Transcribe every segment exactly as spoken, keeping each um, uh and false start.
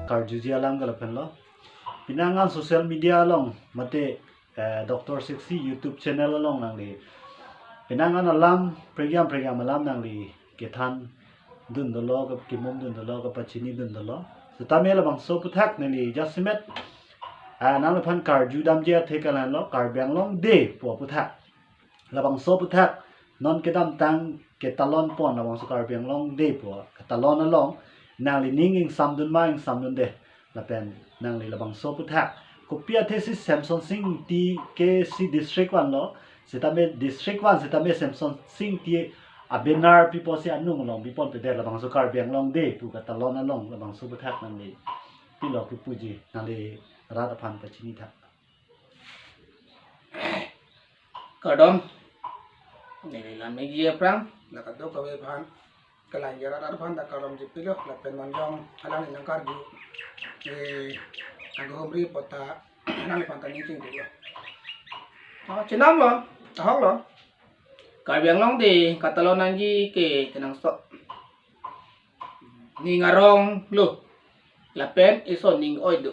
karjuji alam ke lapen lo. Penang an social media along mate eh, Doctor Sexy YouTube channel along nangli penang an alam pregam pregam alam nangli kethan dun dolo, ke kimum dun dolo, kepachini dun dolo. Setame labangso aphuthak neli jasemet ah, nangliphan karju damji athe ke lahenlo, Karbi Anglong Day pu aphuthak. Labangso aphuthak non kedamtang ketalon pon labangso Karbi Anglong Day pu ketalon along nangli ning ingsam dun ma ingsam dunde. Lapen nangli labangso aphuthak kopi athe si Semson Sing Ingti ke si District one lo, setame District one setame Semson Sing Ingti a-banner pipo si anung along pipon pedet labangso Karbi Anglong Day pu ketalon along labangso aphuthak nangli pilo kipuji, nangli rat aphan pachini tha. Kardom. Neli lam meji aphrang, la kadokave aphan, kelang arat aphan ta kardom chipilo, lapen non jong alangli nangkarju, eh, nangkehumri apot ta, nangliphan ta ning chingduklo. Oh, chenam lo, ahok lo. Karbi Anglong Day ketalon nangji ke kenangsot ning arong lo, lapen ison ning oi do.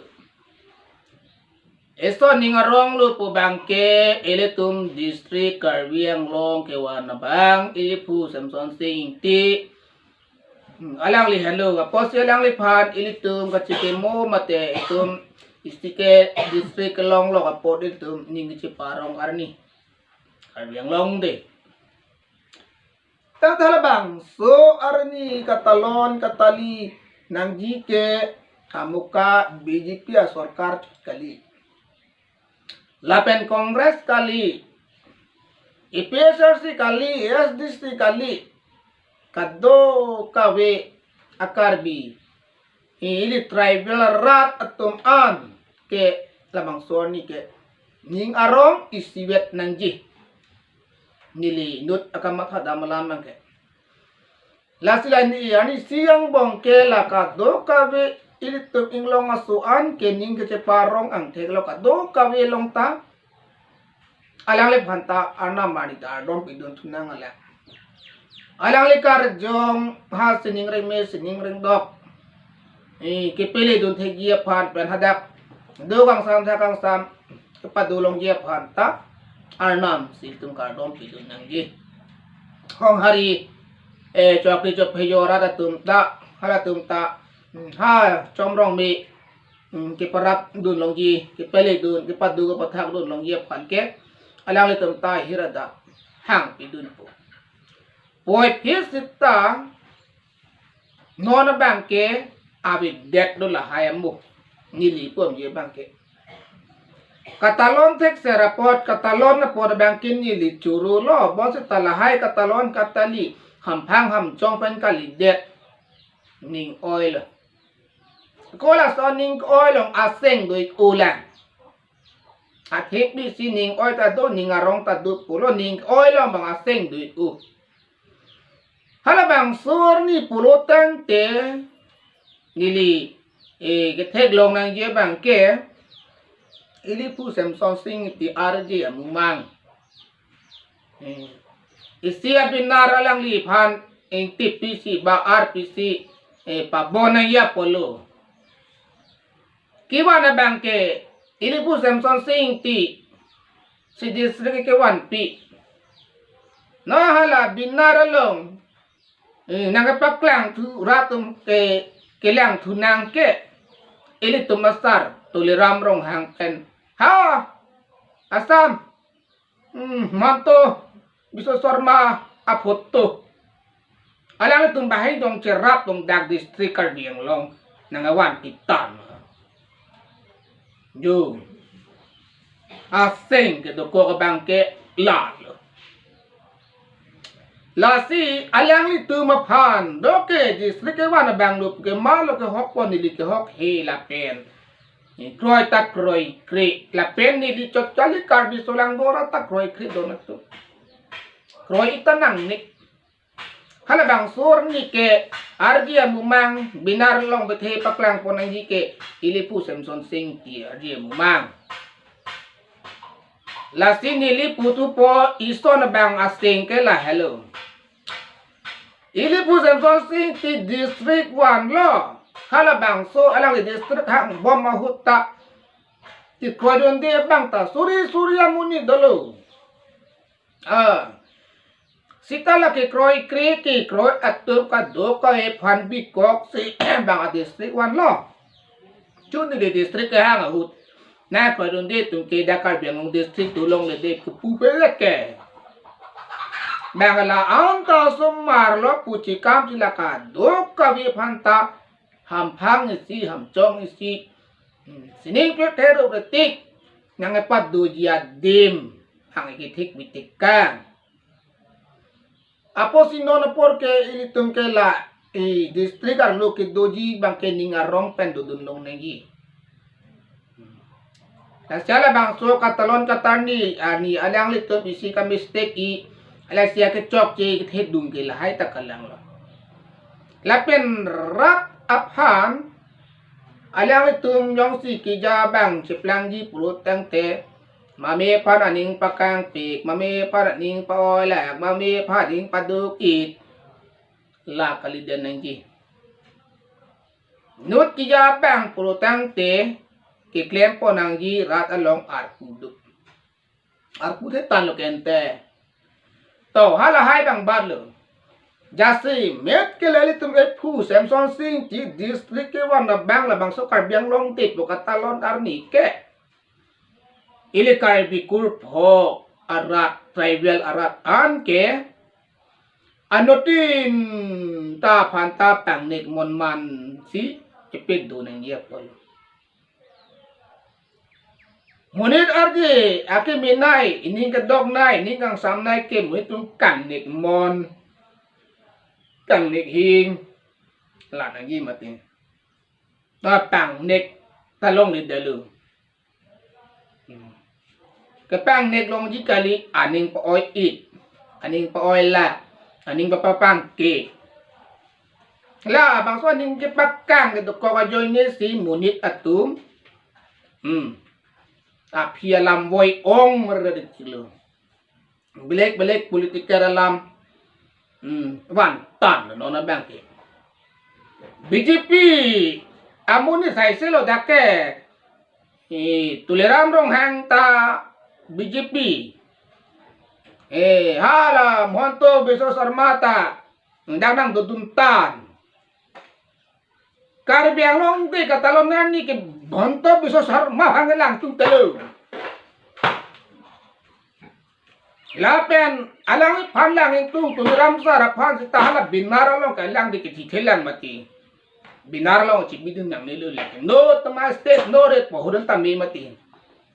Ison ning arong lo pu abangke ilitum District Karbi Anglong kevan abang iliphu Semson Sing Ingti. Hmm, alangli henlo, apotsi alangliphan ilitum kachikimo mate itum District ke District kelong lo apot ilitum ning kacheparong arni Karbi Anglong Day. Tangte halabangso arni ketalon ketali nangji ke amuka B J P asorkar kali. Lapen Congress kali, A P H L C kali, A S D C kali, kadokave a-Karbi, ili tribal rat atum an ke labangso arni ke ning arong isivet nangji. Neli inut akamatha dam alam abangke. Lasi la neli arnisi angbong ke la kadokave ilitum inglong aso an ke ning kacheparong angthek lo, kadokave along ta alangliphan ta arnam arni ta ardom pidun thunang alang. Alangli karjong ha sining rengme sining rengdok, eh, kepele dun thekji aphan pen hadak do kangsam tha kangsam kepado longji aphan ta arnam si itum kardom pidun nangji. Hong hari, eh, chokri chophe arat atum ta, halatum ta, hmm, ha chomrong me, hmm, keparap dun longji, kepele dun, kepado kepathak dun longji aphan ke alanglitum ta ahir adak hang pidunpo. Puvoiphit seta non abangke avedet do lahai amo, neli pon abangke. Ketalon thekser apot, ketalon apot abangke neli choro lo, bonseta lahai ketalon ketali hamphang hamchong pen kalidet ning oi lo. Ko laso ning oi along aseng do-ik-o lang. Athip di si ning oi ta do, ning arong ta do pulo, ning oi along abang aseng do-ik-o. Halabangso arni pulo tangte neli, eh, ketheklong nangji abangke iliphu Semson Sing Ingti arje amumang. Eh, isi a-banner alangliphan Ingti pisi ba ar pisi, eh, pabon nangji apotlo. Kevan abangke iliphu Semson Sing Ingti si district kevanpi. Non hala banner along, eh, nangkepaklang thu rat atum ke kelang thunang ke ilitum asar Tuliram Ronghang pen ha Assam, hmm, Mahanta Biswa Sarma aphoto. Alanglitum bahai dong cherap dong dak district Karbi Anglong nangkevan kitan. Jo. Aseng kedokok abangke lalo. Lasi alanglitum aphan do ke district kevan abang lo ke ma lo kehok pon neli kehok he lapen. Kroi ta kroikre lapen neli chot kali Karbi solang dora ta kroikre don atum. Kroi ta nangnek. Halabangso arni ke arje amumang banner along bethe paklang pon nangji ke iliphu Semson Sing Ingti arje amumang. Lasi neli puthupo ison abang aseng ke lahelo. Iliphu Semson Sing Ingti district one lo. Halabangso alangli district hangbom ahut ta kekroidunde abang ta suri suri amonit dolo. Ah, seta la kekroikre kekroi atum kadokave aphan bikoksi bang a district vanlo. Chunili district kehang ahut, na kroidunde atum ke dak Karbi Anglong district dolongle de kepu belet ke. Bang la anta osomar lo pu chekam si la kadokave aphan ta hamphang isi, hamchong isi, hmm, sining pret heru pretik nang epat doji adim hang ikethik bitik kang. Apotsi non apor ke ilitum ke la e district arlo kedoji abang ke ning arong pen dodun longnangji. Lasi halabangso katalon katarni arni alanglitum isi ka mistake i, lasi akechokche kethedung ke lahai ta kalanglo. Lapen rat aphan alanglitum jongsi keja abang cheplangji pulo tangte, mame aphan aning pakangpik, mame aphan aning pa-oilak, mame aphan aning paduk-it, la kalidet nangji. Inut keja abang pulo tangte keklempon nangji rat along arpu duk. Arpu thetan lo kente. To, halahai abang bat lo. Jasemet ke lelitum ephu Semsonsing Ingti district kevan abang labangso Karbi Anglong te pu katalon arni ke, ili Karbi kurpho arat, tribal arat an ke anuttin ta aphan ta pangnek monman si kepik do nangji apot. Monit arje akemenei, ining kedoknei, ining kangsamnei ke monit atum kangnek mon, kangnek hing, la nangji mati. Ta pangnek ta longledetlo. Kepangnek longji kali aning pa-oi-it, aning pa-oilak, aning papapangke. Labangso aning kepakang kedokok ajoine si monit atum, hmm, aphi alam voi-ong merdedet lo. Belek belek political alam, hmm, vantan lo non abang ke. B J P amonit saise lo dak ke. Eh, Tuliram Ronghang ta B J P. Eh, hala Himanta Biswa Sarma ta dak nangdodun tan. Karbi Anglong te katalon arni ke Himanta Biswa Sarma hang langtung telo. Lapen alangliphan lang ingtung Tuliram sar aphan seta hala Bihar along kelang di kethithe lang mati. Bihar along chibidun nangnelo lake. No tema state no ret pohuran tame mati.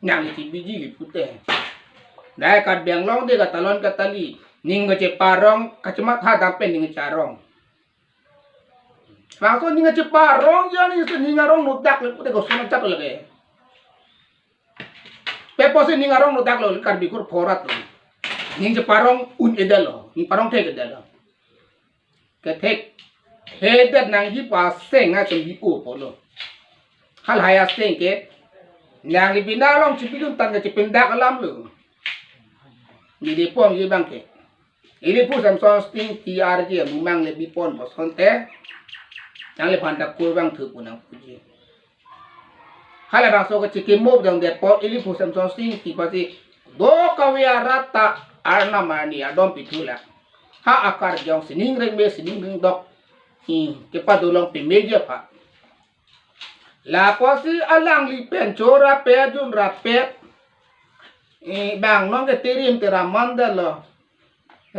Nangchibiji li pute. Dai Karbi Anglong te katalon katali. Ning kacheparong kachematha dampen ning charong. Langsung ning kacheparong ya ning se ning arong nodak le pute koson ajat lake. Pepo si ning arong nodak lo Karbi kurpho arat lo. Ning cheparong un-edetlo, ning parong thekdetlo. Kethekthedet nangji pu aseng atum bi-o pulo. Halahai aseng ke nangli Bihar along chibidun tan kachipindak alam lo. Neli pon ji abang ke. Ili pu Semsonsing Ingti arje mumang le bipon bosonte. Nangliphan ta kurvangthu pu nangpuji. Halabangso kachikimo dang depot ili pu Semsonsing Ingti pasi dokave arat ta arnam arni adom pithu la. Ha akar jong sining rengme sining rengdok. Hmm, kepadolong pemeji apha. Lapusi alangli pen chorapet junrapet. Eh, bang nong ke tirim teram mandetlo.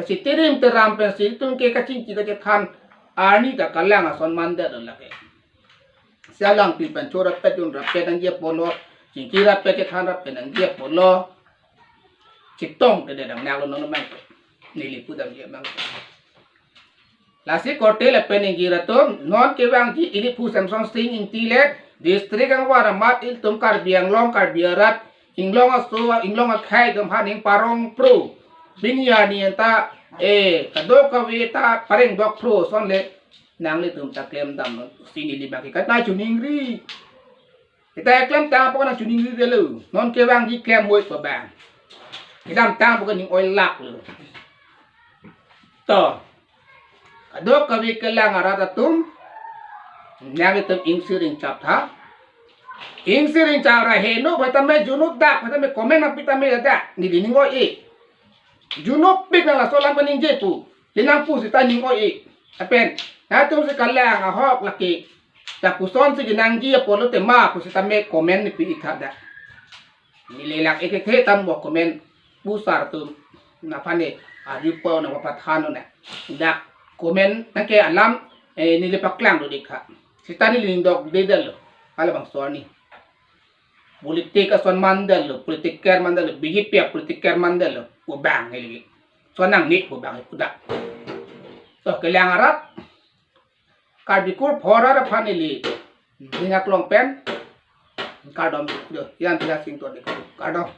Si tirim teram pensi itum ke kachingki kachethan arni ta kalang ason mandetlo lake. Si alangli pen chorapet junrapet nangji apotlo, chingkirapet chethanrapet nangji apotlo. Chetongte dang naklo non mang. Neli pudamji mang. Lasi korte lapen ingjir atum, non kevangji ili pu Semsonsing Ingti le, district angvar amat ilitum Karbi Anglong, Karbi arat, inglong aso, inglong akhei atum aphan ning parong pro. Pini arni anta, eh, kadokave ta parengdok pro ason le, nanglitum ta klemdam non, si neli bang ke katna choningri. Kita klemtang apot nangchoningridetlo. Non kevangji klem moi pa bang. Kedamtang apot ning oilaklo. To. Kadokave kelang arat atum. Nanglitum ingsi ringchap tha. Ingsi ringchap ra heno bai tame, junut dak bai tame, comment nangpi tame dak neli ning oi-e. Junut pik nang laso alam kaningje pu. Di nangpu seta ning oi-e. Lapen nangtum si kalang ahok lake, ta kosonsi kenangji apot lo tema pu sitame comment nangpi-ik tha dak. Neli lak-ik kethe tangte comment pusar atum aphan ne arjupo, nangpathan non na. Dak comment nangke alam, eh, neli paklang do dik tha. Seta neli ning dokde detlo. Halabangso arni politik ason mandetlo, politiker mandetlo, B J P apolitiker mandetlo pu abang neli. Lason nangne pu abang pu dak. So, kelang arat, Karbi kur phorat aphan neli ning aklong pen kardom do, Jan Pila Sing to dik, kardom.